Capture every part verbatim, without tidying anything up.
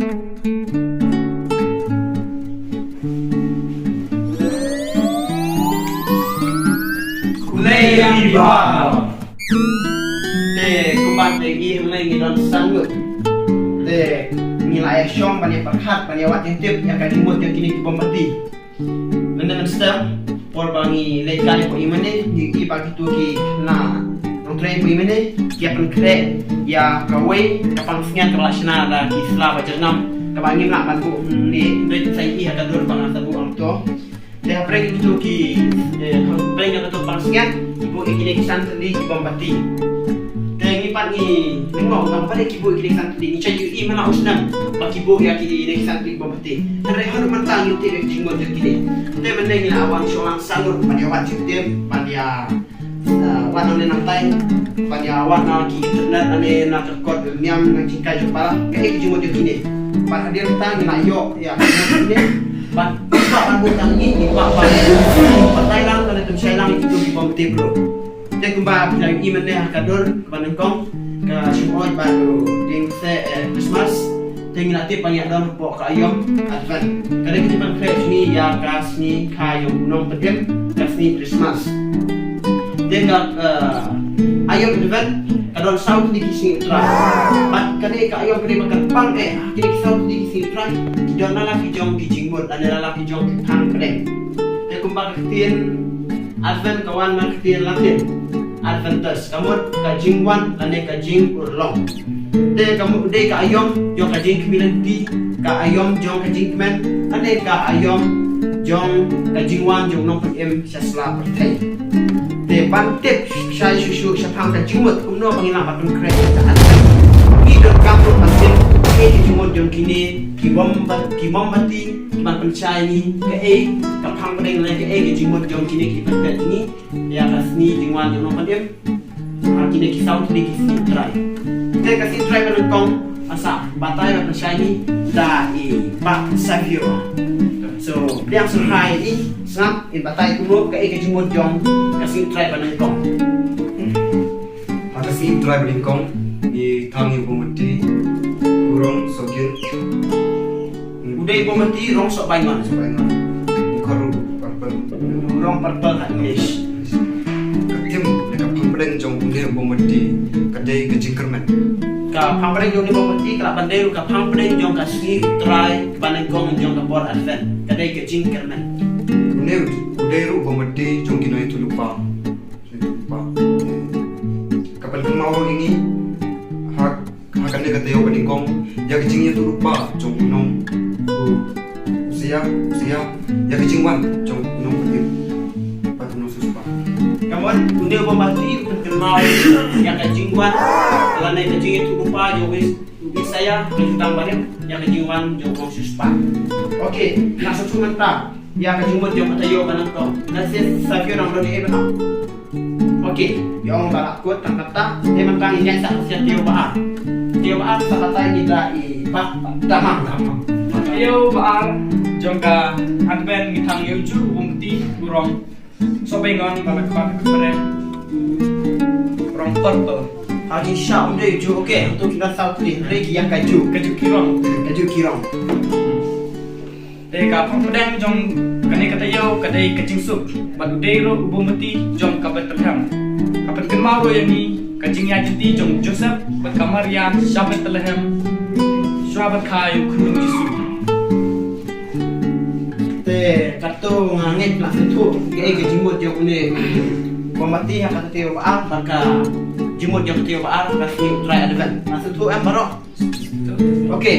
Khublei ïa phi bah. Te kumba te ngi hangne ngi don san ngut. Te ngi la ïa shong ban ïa pyrkhat ban ïa wad ïa tip ïa ka jingmut ïa kine ki bom bati. Mynne mynstep por ba ngi leit kai hapoh ïingmane ngi i ba kito ki na nongtrei hapoh ïingmane ki ïa pynkhreh ïa kawei ka pansngiat kaba la shna da ki sla ba jyrngam kaba ngim lah ban buh hangne hynrei sa i ha ka dur ba nga sa buh hangto. Te hapdeng kito ki, eh, hapdeng kito pansngiat ki buh ïa kine ki san tylli ki bom bati. Te ngi pat ngi lyngngoh ngam pat ki buh ïa kine ki san tylli, ngi sa ïohi man la u snem ba ki buh ïa kine ki san tylli ki bom bati. Hynrei haduh mynta ngim tip ïa ka jingmut jong kine. Te mynne ngi la wan shong lang san ngut ban ïa wad jingtip ban ïa, eh, wad nangne nangtai ban ïa wad na ki internet lane na ka kot niam na jingkai jong para kaei ka jingmut jong kine. Bad hadien kata ngi la ïoh ïa ka jingmut jong kine. Bad kumba ban buh tang ngi ngi kwah ban batai lang lane pynshai lang ïa kito ki bom bati bro. Te kumba phi la ïohi mynne ha ka dur kaba nyngkong ka shong oi bad u dieng se, eh, Christmas. Te ngi la tip ba ngi ïa don hapoh ka aïom Advent. Ka dei ka jingpynkhreh jong ngi ïa ka sngi kha ïa u nongpynim ka sngi Christmas. Te ka, eh, aïom Advent ka don saw tylli ki sngi U Trai. Bad kane ka aïom ka dei ba kyrpang eh ha kine ki saw tylli ki sngi U Trai ki don la la ki jong ki jingmut lane la la ki jong ki phang pdeng. Te kumba ka ktien Advent ka wan na ka ktien Latin Adventus, ka mut ka jingwan lane ka jingurlong. Te ka mut dei ka aïom jong ka jingkhmih lynti, ka aïom jong ka jingkmen lane ka aïom jong ka jingwan jong u nongpynim sha sla pyrthei. Te ban tip shai shuh shuh shaphang ka jingmut kumno ba ngin lah ban pynkhreh ïa ka Advent, ngi donkam ruh ban tip kaei ka jingmut jong kine ki bom ba-, ki bom bati. Ban pynshai ngi kaei ka phang pdeng lane kaei ka jingmut jong kine ki pynpeit ngi ïa ka sngi jingwan jong u nongpynim ha kine ki saw tylli ki sngi U Trai. Te ka sngi U Trai ba nyngkong, sa batai ban pynshai ngi da i Bah Savio. So pdiang sngewbha ïa i sngap in batai kumno kaei ka jingmut jong ka sngi U Trai ba nyngkong. Ha ka sngi U Trai ba nyngkong ngi thang ïa u bom bati, u rong sokit. U dei u bom bati rong sok baingon. Sok baingon. U kharu purple. U rong purple ha English. Ka theme ne ka phang pdeng jong une u bom bati ka dei ka jingkyrmen. Ka phang pdeng jong une u bom bati ka lah ban dei ruh ka phang pdeng jong ka sngi U Trai ba nyngkong jong ka por Advent, ka dei ka jingkyrmen. Une u dei ruh u bom bati jong ki nongïathuhlypa. Ka pynkynmaw ruh ïa ngi ha, ha kane ka taïew ba nyngkong ïa ka jingïathuh lypa jong u nong, u, u seisoh, u seisoh, ïa ka jingwan jong u nongpynim bad u nongsiewspah. Ka mut une u bom bati u pynkynmaw ïa ka jingwan lane ka jingïathuh lypa jong u, u Isaïah ka jutang barim ïa ka jingwan jong u nongsiewspah. Okay, nga sa shu mynta ïa ka jingmut jong ka taïew ba nyngkong. Ngan sa shu ïa nang don ei ba nyngkong. Okay, ïa ong ba la kut tang kata, te mynta ngin ïaid sa sha taïew ba ar. Taïew ba ar sa batai ngi da i Bah Damang. Taïew ba ar jong ka Advent ngi thang ïa u juh u bom bati u rong sok baingon ba la kpat ka pyrem u rong purple. Ha ki sha um dei u juh, okay, to ki na saw tli, hynrei ki ïa ka juh. Ka juh ki rong. Ka juh ki rong. Te ka phang pdeng jong kane ka taïew ka dei ka jingsuk bad u dei ruh u bom bati jong ka Bethlehem. Ka pynkynmaw ruh ïa ngi ka jingïaid lynti jong u Joseph bad ka Maria sha Bethlehem shuwa ban kha ïa u khun Jisu. Te kato nga ngeit la sngewthuh kaei ka jingmut jong une u bom bati ha ka taïew ba ar bad ka jingmut jong ka taïew ba ar ka sngi U Trai Advent. La sngewthuh em baroh? Okay.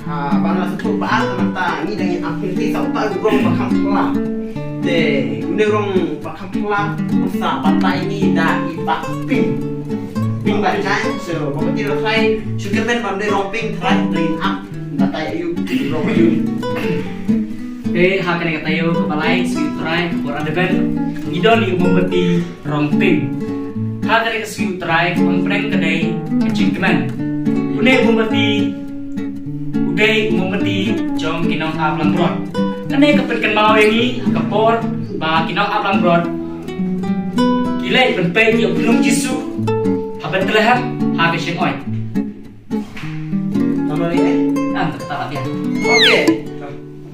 Ha, ba nga sngewthuh ba ar mynta ngi dang ïa ap ngi sa utai u rong ba kham phylla. Te une u rong ba kham phylla sa batai ngi da i Bah Pink. Pink ba jai, so ba ti lo khai, shu kyrmen ba une u rong pink trai dang ïa ap batai aïu u rong aïu. Te ha kane ka taïew kaba lai sngi U Trai ka por Advent ngi don ïa u bom bati rong pink. Ha kane ka sngi U Trai ka phang pdeng ka dei ka jingkmen. Une u bom bati u dei u bom bati jong ki nong ap langbrot. Kane ka pynkynmaw ïa ngi ha ka por ba ki nong ap langbrot ki leit ban peit ïa u nong Jisu ha Bethlehem ha ka shyngoid. Namar eh? Am tak tak dia. Okey.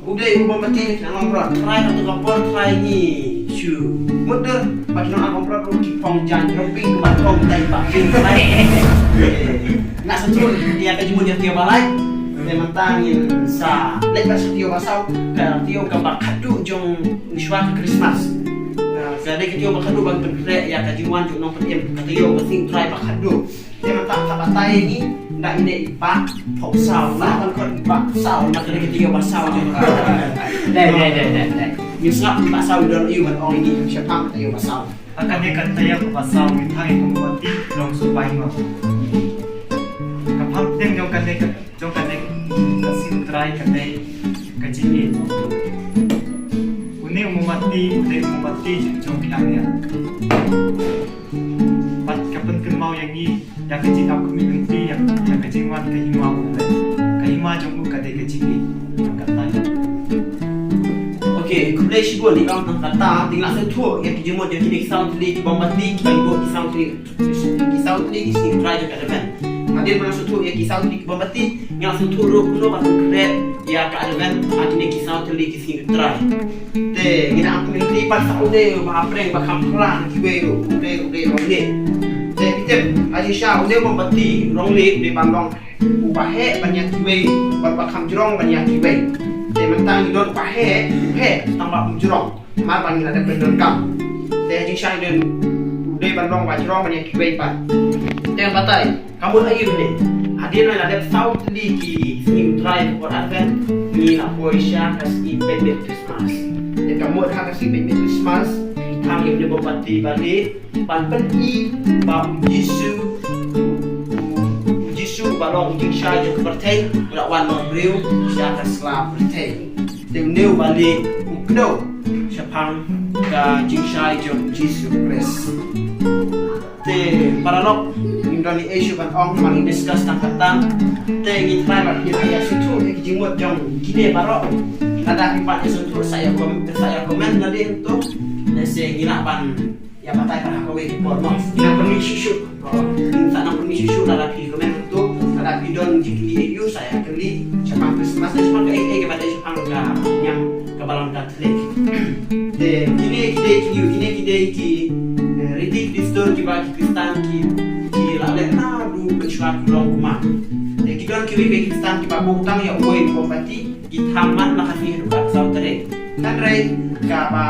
U dei u mombati na ngam prot. Trai ka tu ka por trai ni. Shu. Mut dur ba ki nong am prot ruh ki phong jan ruh ping ba phong tai ba ping trai. Na sa trun ïa ka jingmut ïa ka taïew ba lai. Te mynta ngin sa leit ba sa taïew ba saw. Ka taïew kaba khatduh jong u shuwa ka Christmas. Ka dei ka taïew ba khatduh ban pynkhreh ïa ka jingwan jong u nongpynim. Ka taïew ka sngi u Trai ba khatduh. Te mynta ka batai ni da ine i ba pok saw na ban kot i ba saw na kene ki taïew ba saw ni. Dai dai dai dai dai. Ni sngap ba saw don ïu ban ong ni shaphang taïew ba saw. Aka ne ka taïew ba saw ni thang i mombati long su pai ngo. Ka phang teng jong kane ka jong kane ka sngi u Trai kane ka jingim. Une u mombati une u mombati jong ki angel. Bad ka pynkynmaw ïa ngi ïa ka jingap ka mih lynti ïa ka jingwan ka hima u Blei. Ka hima jong u ka dei ka jingim. Ka tai. Okey, khublei shibun ïa ka tang kata, te ngi la sngewthuh ïa ki jingmut ïa kine ki saw tylli ki mombati, kiba ngi buh ki saw tylli, ki saw tylli ki sngi u Trai jong ka Advent. Hadien ba ngi la sngewthuh ïa ki saw tylli ki mombati, ngi la sngewthuh ruh kumno ban pynkhreh ïa ka Advent ha kine ki saw tylli ki sngi u Trai. Te ngi nang pynlong pat sa une ba hapdeng ba kham phla na kiwei ruh, une une long ne. Te phi tip, ha jingshisha une mombati long ne, une ban long uba heh ban ïa kiwei, ban ba kham jrong ban ïa kiwei. Te mynta ngi don uba heh, heh tang ba um jrong. Mar ba ngi la dep pyndonkam. Te ha jingshisha ngi don u dei ban long ba jrong ban ïa kiwei pat. Te batai. Ka mut aïu ne? Hadien ba la dep saw tylli ki sngi u Trai ka por Advent, ngi la poi sha ka sngi pynbeit Christmas. Te ka mut ha ka sngi pynbeit Christmas, ki thang ïa une u mombati ba lieh ban pyni ba u Jisu, u Jisu ba long u jingshai jong ka pyrthei, u la wan long briew sha ka sla pyrthei. Te une u ba lieh u kdew shaphang ka jingshai jong u Jisu Khrist. Te paralok, ngim don ei shuh ban ong, ma ngi discuss tang kata. Te ngi try ban ïa sngewthuh ïa ki jingmut jong kine baroh. Lada phi pat ïa sngewthuh sa ïa comment, sa ïa comment na dei to. Lehse ngi lah ban ïa batai pat ha kawei ka por mo. Ngi nang pynmih shuh shuh. Ngi sa nang pynmih shuh shuh lada phi comment to. Lada phi don jingkylli ïa u sa ïa kylli. Shaphang Christmas, shaphang kaei kaei kaba dei shaphang ka niam ka balang ka Te kine ki dei ki, kine ki dei ki, eh, riti ki dustur kiba ki Khristan ki, ki la leh naduh mynshuwa ki long kumne. Te ki don kiwei kiwei ki Khristan kiba buh tang ïa uwei u mombati, ki thang man na ka sngi haduh ka saw tarik. Hynrei kaba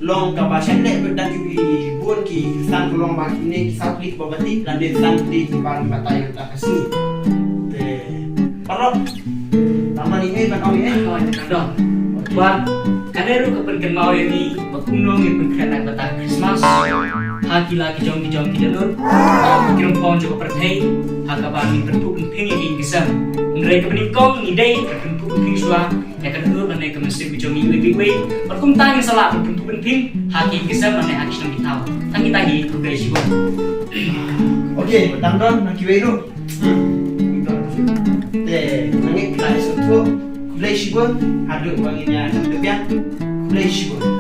long kaba shait leh bad da kiwei bun ki Khristan ka long ba kine ki saw tylli ki mombati, lane saw tylli kiba ngi batai ïa ka sngi. Te paralok, tang ba ngi ei ban ong ei. Oi, te ka don. Bad kane ruh ka pynkynmaw ïa ngi ba kumno ngin pynkhreh na ka bynta Christmas ha ki la ki jong ki jong ki dohnud, ki rong phong jong ka pyrthei, ha kaba ngin pynphuh pynphieng ïa ki ïing ki sem. Hynrei kaba nyngkong ngi dei ban pynphuh pynphieng shuwa ïa ka dohnud lane ka mynsiem ka jong ngi iwei pa iwei. Bad kumta ngin sa lah ban pynphuh pynphieng ha ki ïing ki sem lane ha ki shnong ki thaw. Tang kita hi, khublei shibun. Okay, dang don na kiwei ruh. Te nangta phi la ïa sngewthuh. Khublei shibun. Haduh ba ngin ïa sngewthuh biang. Khublei shibun.